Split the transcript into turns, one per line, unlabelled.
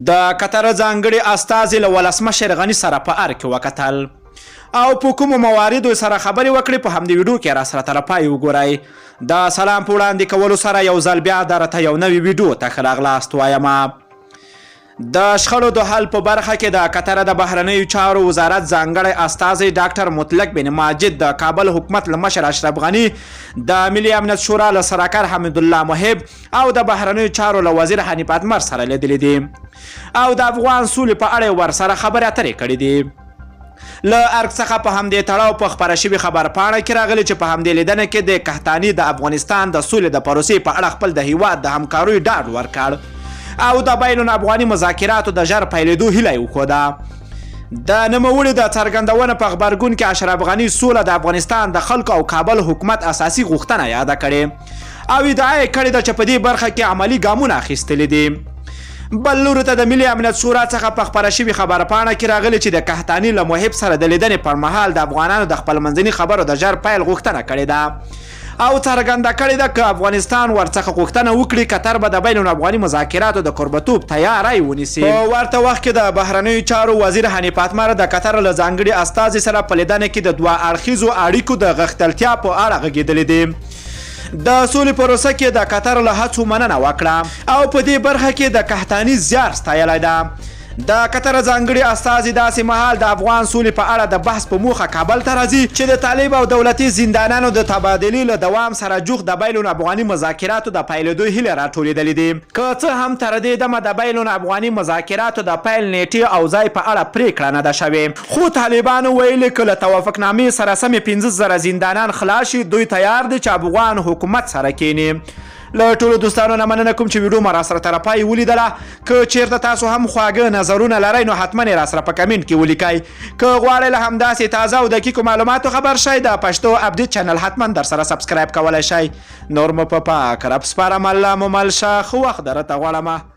د قطر ځانګړي استازي له ولسمشر غني سره په ارګ کې وکتل او په کومو مواردو سره خبرې وکړې، په همدې ویډیو کې راسره تر پای وګورئ. د سلام په وړاندې کولو سره یو ځل بیا درته یو نوې ویډیو ته ښه راغلاست وایم. د شخړو د حل په برخه کې د قطر د بهرنیو چارو وزارت ځانګړی استازی ډاکټر مطلق بن ماجد د کابل حکومت له مشر اشرف غني، د ملي امنیت شورا له سلاکار حمیدالله محب او د بهرنیو چارو له وزیر حنیف اتمر سره لیدلي دي او د افغان سولې په اړه ورسره خبرې اترې کړې دي. له ارګ څخه په همدې تړاو په خپره شوې خبرپاڼه کې راغلي چې په همدې لیدنه کې د قحطاني د افغانستان د سولې د پروسې په اړه خپل د هیواد د همکاریو ډاډ ورکړ او د بین الافغاني مذاکراتو د ژر پیلېدو هیله یې وښوده. د نوموړي د څرګندونو په غبرګون کې اشرف غني سوله د افغانستان د خلکو او کابل حکومت اساسي غوښتنه یاده کړې او ادعا یې کړې ده چې په دې برخه کې عملي ګامونه اخیستلي دي. بل لوري ته د ملي امنیت شورا څخه په خپره شوې خبرپاڼه کې راغلي چې د قحطاني له محب سره د لیدنې پر مهال د افغانانو د خپلمنځني خبرو د ژر پیل غوښتنه کړې ده او څرګنده کړې ده که افغانستان ورڅخه غوښتنه وکړي، قطر به د بین الافغاني مذاکراتو د کوربتوب تیاری ونیسي. په ورته وخت کې د بهرنیو چارو وزیر حنیف اتمر د قطر له ځانګړي استازي سره په لیدنه کې د دوه اړخیزو اړیکو د غښتلتیا په اړه غږېدلي دي. د سولې پروسه کې د قطر له هڅو مننه وکړه او په دې برخه کې د قحطاني زیار ستایلی ده. د قطر ځانګړي استازي داسې مهال د افغان سولې په اړه د بحث په موخه کابل ته راځي چې د طالب او دولتي زندانانو د تبادلې له دوام سره جوخت د بین الافغاني مذاکراتو د پیلېدو هیلې راټولېدلې دي. که څه هم تر دې دمه د بین الافغاني مذاکراتو د پیل نېټې او ځای په اړه پرېکړه نه ده شوې، خو طالبانو ویلي که له توافقنامې سره سمې 5000 زندانان خلاص شي، دوی تیار دي چې افغان حکومت سره کېني. له ټولو دوستانو نه مننه کوم چې ویډیو مو راسره تر پای ولیدله. که چیرته تاسو هم خواږه نظرونه لرئ نو حتما یې راسره په کمنټ کې ولیکئ. که غواړئ له همداسې تازه او دقیقو معلوماتو خبر شئ، د پښتو اپډیټ چینل حتما درسره سبسکرایب کولی شئ. نور مو په پاک رب سپارم، الله مو مل شه، ښه وخت درته غواړم.